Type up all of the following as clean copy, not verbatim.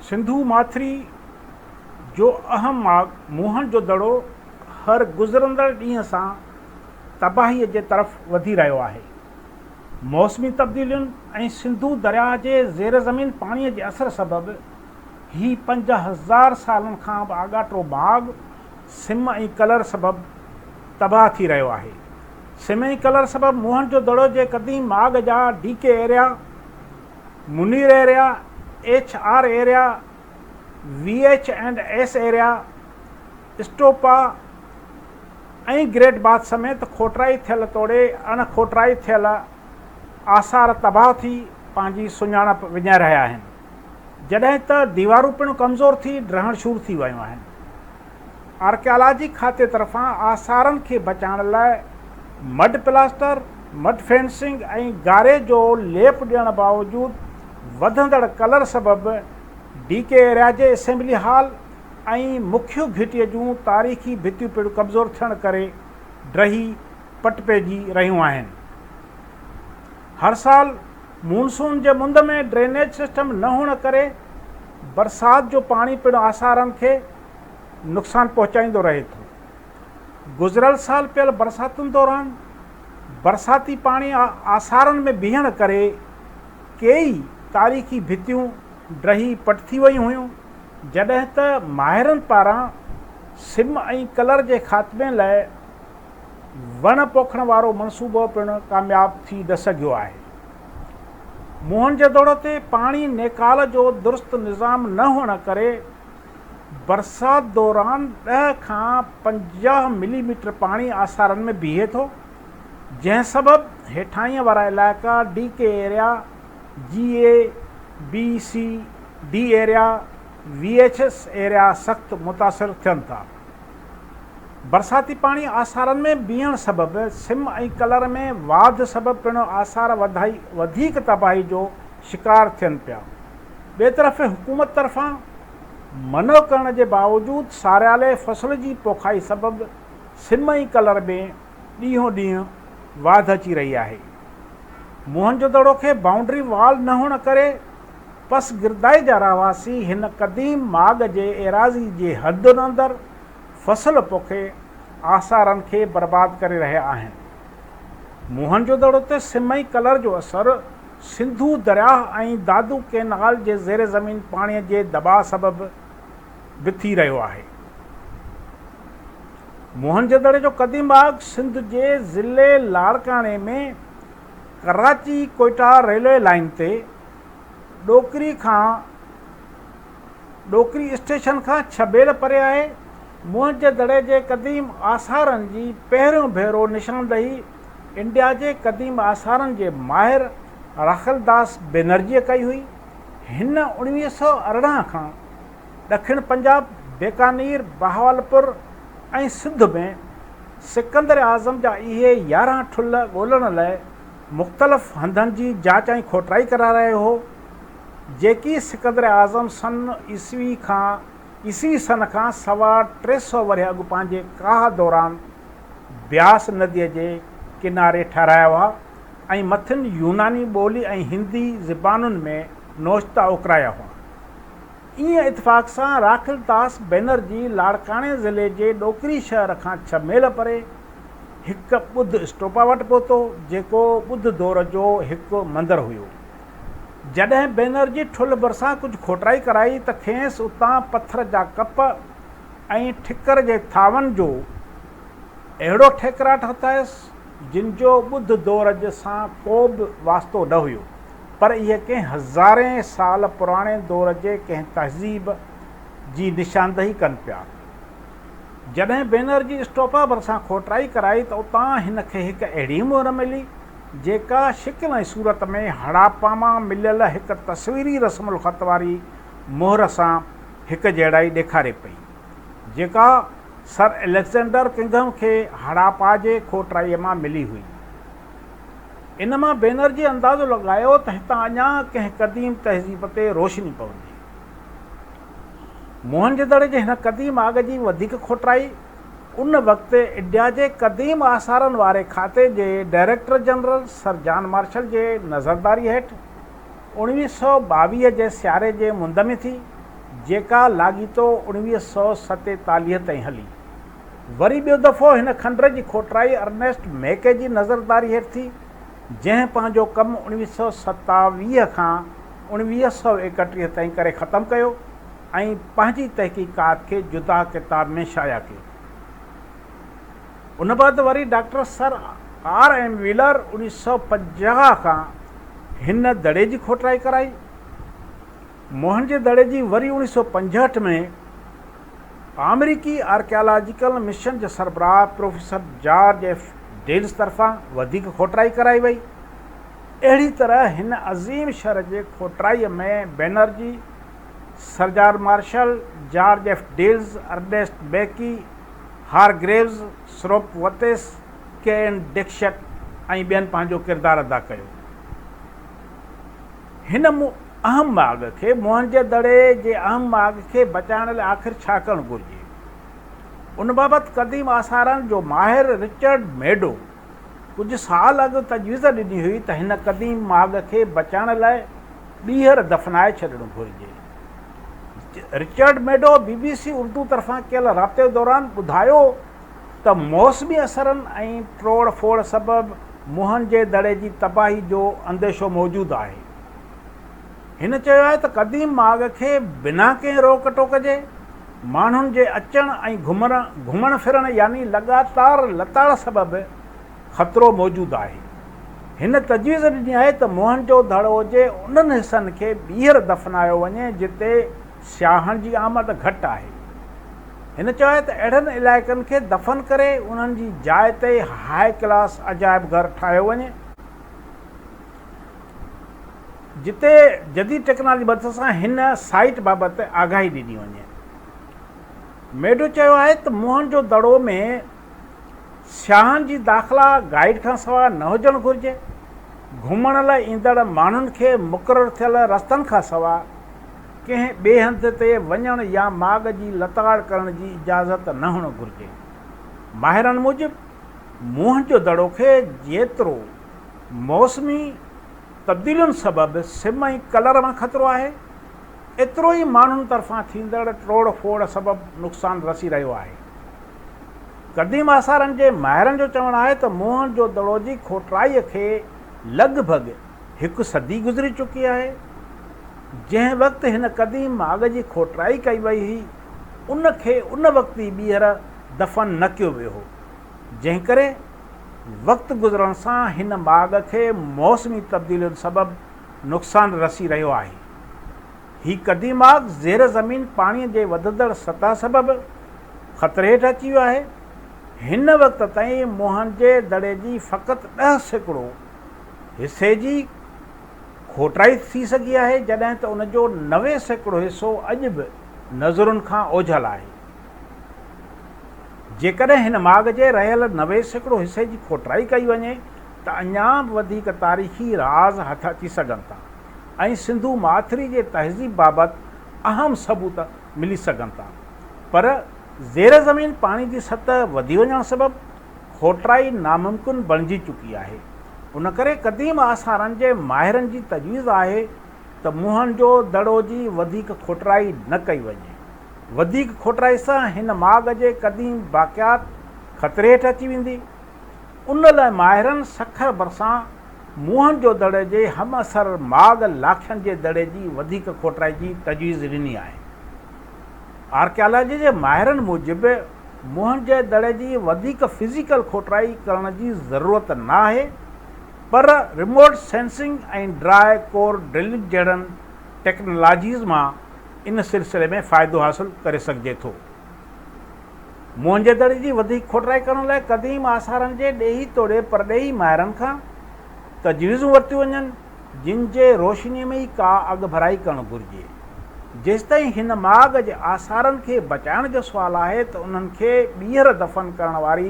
سنڌو ماٿري جو اهم ماڳ موهن جو دڙو هر گذرندڙ ڏينهن سان تباهي جي طرف وڌي رهيو آهي. موسمي تبديلين ۽ سنڌو درياهه جي زير زمين پاڻي جي اثر سبب هي 5000 سالن کان به آڳاٽو ماڳ سم ۽ ڪلر سبب تباهه ٿي رهيو آهي. سم ۽ ڪلر سبب موهن جو دڙو جي قديم ماڳ جا D K area, Munir area, H R area, V H and S area, stupa ۽ great bath سميت کوٽرائي ٿيل توڙي اڻ کوٽرائي ٿيل آثار تباهه ٿي پنهنجي سڃاڻپ وڃائي رهيا آهن، جڏهن ته ديوارون پڻ ڪمزور ٿي ڊهڻ شروع ٿي ويون آهن. آرڪيالاجي کاتي طرفان آثارن کي بچائڻ لاء مڊ پلاسٽر، مڊ فينسنگ ۽ گاري جو ليپ ڏيڻ باوجود وڌندڙ ڪلر سبب ڊي ڪي ايريا جي اسيمبلي هال ۽ مکيه گهٽيء جون تاريخي ڀتيون پڻ ڪمزور ٿيڻ ڪري ڊهي پٽ پئجي رهيون آهن. هر سال مونسون جي مند ۾ ڊرينيج سسٽم نه هئڻ ڪري برسات جو پاڻي پڻ آثارن کي نقصان پهچائيندو رهي ٿو. گذريل سال پيل برساتن دوران برساتي پاڻي آثارن ۾ بيهڻ ڪري ڪيئي تاريخي ڀتيون ڊهي پٽ ٿي ويون هيون، جڏهن ته ماهرن پاران سم ۽ ڪلر جي خاتمي لاء وڻ پوکڻ وارو منصوبو پڻ ڪامياب ٿي نه سگهيو آهي. موهن جي دڙو تي پاڻي نيڪال جو درست نظام نه هئڻ ڪري برسات دوران 10 کان 50 ملي ميٽر پاڻي آثارن ۾ بيهي ٿو، جنهن سبب هيٺاهينء وارا علائقا D K area, G A, B, C, D area, V H S area سخت متاثر ٿين ٿا. برساتي پاڻي آثارن ۾ بيهڻ سبب سم ۽ ڪلر ۾ واڌ سبب پڻ آثار وڌائي وڌيڪ تباهي جو شڪار ٿين پيا. ٻئي طرف حڪومت طرفان منع ڪرڻ جي باوجود ساريالي فصل جي پوکائي سبب سم ۽ ڪلر ۾ ڏينهون ڏينهن واڌ اچي رهي آهي. موهن جو دڙو کي بائونڊري وال نه هئڻ ڪري پسگردائي جا رهواسي هن قديم ماڳ جي ايراضي جي حدن اندر فصل پوکي آثارن کي برباد ڪري رهيا آهن. موهن جو دڙو تي سم ۽ ڪلر جو اثر سنڌو درياهه ۽ دادو ڪئنال جي زير زمين پاڻي جي دٻاء سبب به ٿي رهيو آهي. موهن جي دڙي جو قديم ماڳ سنڌ جي ضلعي لاڙڪاڻي ۾ ڪراچي ڪوئيٽا ريلوي لائين تي ڏوڪري کان ڏوڪري اسٽيشن کان ڇهه ميل پري آهي. موهن جي دڙي جي قديم آثارن جي پهريون ڀيرو نشاندهي انڊيا جي قديم آثارن جي ماهر راخلداس بينرجيء ڪئي هئي. هن 1918 کان ڏکڻ پنجاب، بيڪانير، بهاولپور ۽ سنڌ ۾ سڪندر اعظم جا اهي 11 ٺلهه ڳولڻ لاء مختلف هنڌن جي جاچ ۽ کوٽرائي ڪرائي رهيو هو، جيڪي سڪندر اعظم سن عيسوي کان عيسوي سن کان سوا ٽي سئو ورهيه اڳ پنهنجي ڪاهه دوران بياس نديء جي ڪناري ٺهرايا هئا ۽ مٿن يوناني ٻولي ۽ هندي زبانن ۾ نوشتا اڪرايا هئا. ايئن اتفاق سان راکل داس بينرجي لاڙڪاڻي ضلعي جي ڏوڪري شهر کان ڇهه ميل پري هڪ ٻڌ اسٽوپا وٽ پهتو، جيڪو ٻڌ دور جو هڪ مندر هيو. جڏهن بينرجي ٺلهه ڀرسان ڪجهه کوٽرائي ڪرائي ته کيس اتان پٿر جا ڪپ ۽ ٺڪر جي ٿانون جو اهڙو ٺيڪراٽ هٿ آيس، جن جو ٻڌ دور سان ڪو به واسطو نه هيو، پر اهي ڪنهن هزارين سال پراڻي دور جي ڪنهن تهذيب جي نشاندهي ڪن پيا. جڏهن بينرجي اسٽوپا ڀرسان کوٽرائي ڪرائي ته اتان هن کي هڪ اهڙي مهر ملي، جيڪا شڪل ۽ صورت ۾ هڙاپا مان مليل هڪ تصويري رسم الخط واري مهر سان هڪ جهڙائي ڏيکاري پئي، جيڪا سر اليگزينڊر ڪنگهم کي هڙاپا جي کوٽرائيء مان ملي هئي. ان مان بينرجي اندازو لڳايو ته هتان اڃا ڪنهن قديم تهذيب تي روشني پوندي. موهن جي دڙي جي هن قديم آڳ جي وڌيڪ کوٽرائي ان وقت انڊيا جي قديم آثارن واري کاتي جي director general sir John Marshall جي نظرداري هيٺ 1922 جي سياري جي مند ۾ ٿي. جيڪا لاڳيتو 1947 تائين هلي. وري ٻيو دفعو هن کنڊر جي کوٽرائي ارنيسٽ ميڪي جي نظرداري هيٺ ٿي، جنهن پنهنجو ڪم 1927 کان 1931 تائين ڪري ختم ڪيو ۽ پنهنجي تحقيقات کي جدا ڪتاب ۾ شايع ڪيو. ان بعد وري doctor sir R M Wheeler 1950 کان هن دڙي جي کوٽرائي ڪرائي. موهن جي دڙي جي وري 1965 ۾ آمريڪي آرڪيالاجيڪل مشن جي سربراهه پروفيسر جارج ايف ڊيلز طرفان وڌيڪ کوٽرائي ڪرائي وئي. اهڙي طرح هن عظيم شهر جي کوٽرائيء ۾ Banerjee, sir John Marshall, George F Dales, Ernest Mackay, Hargreaves, Swarup Vats, K N Dikshit ۽ ٻين پنهنجو ڪردار ادا ڪيو. هن اهم ماڳ کي موهن جي دڙي جي اهم ماڳ کي بچائڻ لاء آخر ڇا ڪرڻ گهرجي؟ ان بابت قديم آثارن جو ماهر رچرڊ ميڊو ڪجهه سال اڳ تجويز ڏني هئي ته هن قديم ماڳ کي بچائڻ لاء ٻيهر دفنائي ڇڏڻ گهرجي. Richard Meadow B B C Urdu طرفان ڪيل رابطي دوران ٻڌايو ته موسمي اثرن ۽ ٽوڙ ڦوڙ سبب موهن جي دڙي جي تباهي جو انديشو موجود آهي. هن چيو آهي ته قديم ماڳ کي بنا ڪنهن روڪ ٽوڪ جي ماڻهن جي اچڻ ۽ گهمڻ ڦرڻ يعني لڳاتار لتاڙ سبب خطرو موجود آهي. هن تجويز ڏني آهي ته موهن جو دڙو جي انهن حصن کي ٻيهر دفنايو وڃي جتي سياحن جي آمد گهٽ آهي. هن چيو آهي ته اهڙن علائقن کي دفن ڪري انهن جي جاء تي هاء ڪلاس عجائب گهر ٺاهيو وڃي، جتي جديد ٽيڪنالاجي مدد سان هن سائيٽ بابت آگاهي ڏني وڃي. ميڊو چيو آهي ته موهن جو دڙو ۾ سياحن جي داخلا گائيڊ کانسواء نه هجڻ گهرجي، گهمڻ لاء ايندڙ ماڻهن کي مقرر ٿيل رستن کانسواء ڪنهن ٻئي هنڌ تي وڃڻ يا ماڳ جي لتاڙ ڪرڻ جي اجازت نه هئڻ گهرجي. ماهرن موجب موهن جو دڙو کي جيترو موسمي تبديلين سبب سم ۽ ڪلر مان خطرو آهي، ايترو ئي ماڻهن طرفان ٿيندڙ ٽوڙ ڦوڙ سبب نقصان رسي رهيو آهي. قديم آثارن جي ماهرن جو چوڻ آهي ته موهن جو دڙو جي کوٽرائيء کي لڳ ڀڳ هڪ صدي گذري چڪي آهي. جنهن وقت هن قديم ماڳ جي کوٽرائي ڪئي وئي هئي، ان کي ان وقت ئي ٻيهر دفن نه ڪيو ويو هو، جنهن ڪري وقت گذرڻ سان هن ماڳ کي موسمي تبديلين سبب نقصان رسي رهيو آهي. هي قديم ماڳ زير زمين پاڻيء جي وڌندڙ سطح سبب خطري هيٺ اچي ويو آهي. هن وقت تائين موهن جي دڙي جي فقط 10% حصي جي کوٽرائي ٿي سگهي آهي، جڏهن ته ان جو 90% حصو اڄ به نظرن کان اوجهل آهي. جيڪڏهن هن ماڳ جي رهيل 90% حصي جي کوٽرائي ڪئي وڃي ته اڃا به وڌيڪ تاريخي راز هٿ اچي سگهن ٿا ۽ سنڌو ماٿري جي تهذيب بابت اهم ثبوت ملي سگهن ٿا پر زير زمين پاڻي جي سطح وڌي وڃڻ سبب کوٽرائي ناممڪن بڻجي چڪي آهي. ان ڪري قديم آثارن جي ماهرن جي تجويز آهي ته موهن جو دڙو جي وڌيڪ کوٽرائي نه ڪئي وڃي. وڌيڪ کوٽرائي سان هن ماڳ جي قديم باقيات خطري هيٺ اچي ويندي. ان لاء ماهرن سکر ڀرسان موهن جو دڙي جي همعصر ماڳ لاکين جي دڙي جي وڌيڪ کوٽرائي جي تجويز ڏني آهي. آرڪيالاجي جي ماهرن موجب موهن جي دڙي جي وڌيڪ فزيڪل کوٽرائي ڪرڻ جي ضرورت نه آهي پر remote sensing ۽ dry core drilling جهڙن ٽيڪنالاجيز مان ان سلسلي ۾ فائدو حاصل ڪري سگهجي ٿو. موهن جي دڙي جي وڌيڪ کوٽرائي ڪرڻ لاء قديم آثارن جي ڏيهي توڙي پرڏيهي ماهرن کان تجويزون ورتيون وڃن. جن جي روشنيء ۾ ئي ڪا اڳڀرائي ڪرڻ گهرجي. جيستائين هن ماڳ جي آثارن کي بچائڻ جو سوال آهي ته انهن کي ٻيهر دفن ڪرڻ واري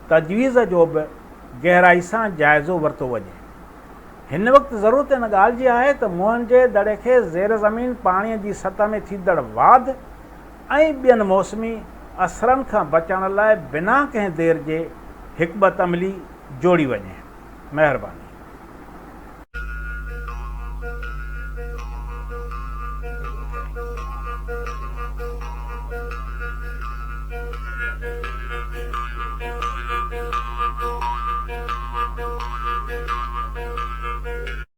تجويز جو به گهرائي سان جائزو ورتو وڃي. هن وقت ضرورت ان ڳالهه جي آهي ته موهن جي دڙي کي زير زمين پاڻيء جي سطح ۾ ٿيندڙ واڌ ۽ ٻين موسمي اثرن کان بچڻ لاء بنا ڪنهن دير جي حڪمت عملي جوڙي وڃي. مهرباني.